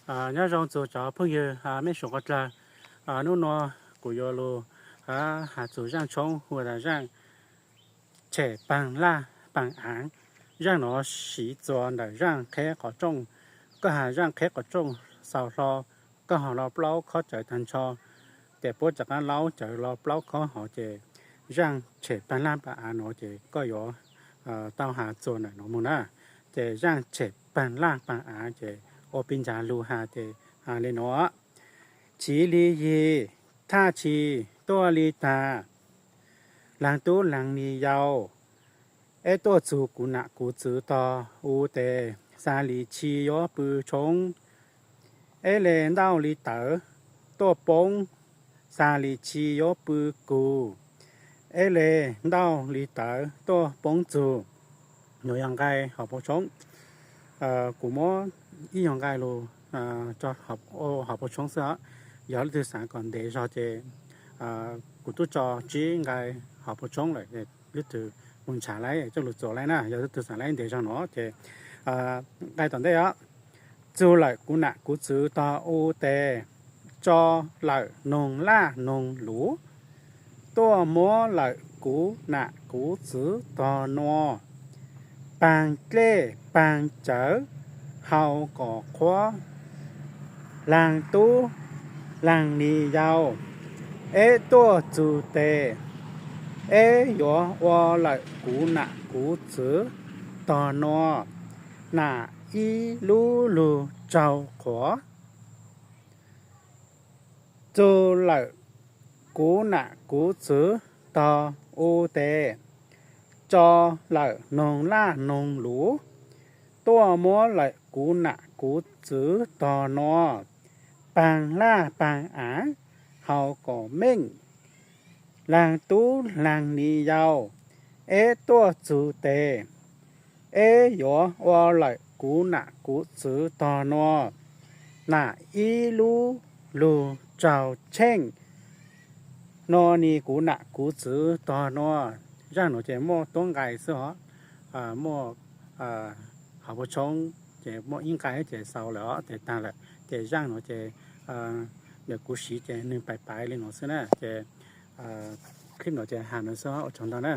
Nyob zoo txug cov phooj ywg mej suav qhov dlawg. Nub nua kuv yuav lug has txug zaaj tshoob hu tas zaaj tshem paag laj paag aav. Zaaj nuav siv txuas ntawm zaaj qheb qhov rooj. Koj has zaaj qheb qhov rooj xaus hlo, koj ho lo plaub khob cawv taag nrho, ces puab rov qaab laub cawv lo plaub khob hov, ces zaaj tshem paag laj paag aav nuav ces koj yuav tau has txuas ntawm nuav moog na. Ces zaaj tshem paag laj paag aav ces ua peb ncaag lug has ces has le nuav: Chiv li yig, thaj tsi tuaj li tag, laag tub laag li yau, eb tuaj txug kuv nam kuv txwv tog u tes, xa li tsi yuav pw tshoob, eb le ntauj li tawv tuaj poob, xa li tsi yuav pw kug, eb le ntauj li tawv tuaj poob txug. Nuav yog nqai hauv paus tshoob. Kuv muab ib nyuag nqai lug hauv paus tshoob xwb os. Yog leej twg xaav kom ntev zog ces kuv tub tso tsib nqai hauv paus tshoob lawm, leej twg moog ntshav laib coj lug txuas laib na. Yog leej twg xaav laib ntev zog nuav ces nqai tom ntej os. Txug lawm kuv nam kuv txwv tog u tes, tso lawm noog laj noog luv, tuaj muab lawm kuv nam kuv txwv tog nua, paag dlej paag cawv hau kom qhuav, laag tub laag li yau, eb tuaj txug tes, eb yuav ua lawm kuv nam kuv txwv tog nua, nam ib lub lug tsaug qhuav. Txug lawm kuv nam kuv txwv tog u tes, tso lawm noog laj noog luv, tuaj muab lawm kuv nam kuv txwv tog nua, paag laj paag aav hau kom meej, laag tub laag li yau, eb tuaj txug tes, eb yuav ua lawm kuv nam kuv txwv tog nua, nam ib lub lug tsaug tsheej, nua ni kuv nam kuv txwv tog nua. Zaaj nuav ces muaj tuab nqai xwb os, muaj hauv paus tshoob ces muaj ib nqai ces xaus lawm os, tes taag lawm. Ces zaaj nuav ces kuv siv ces nwg pais pais li nuav xwb na. Ces clip nuav ces has nuav xwb, ua tsaug ntau na.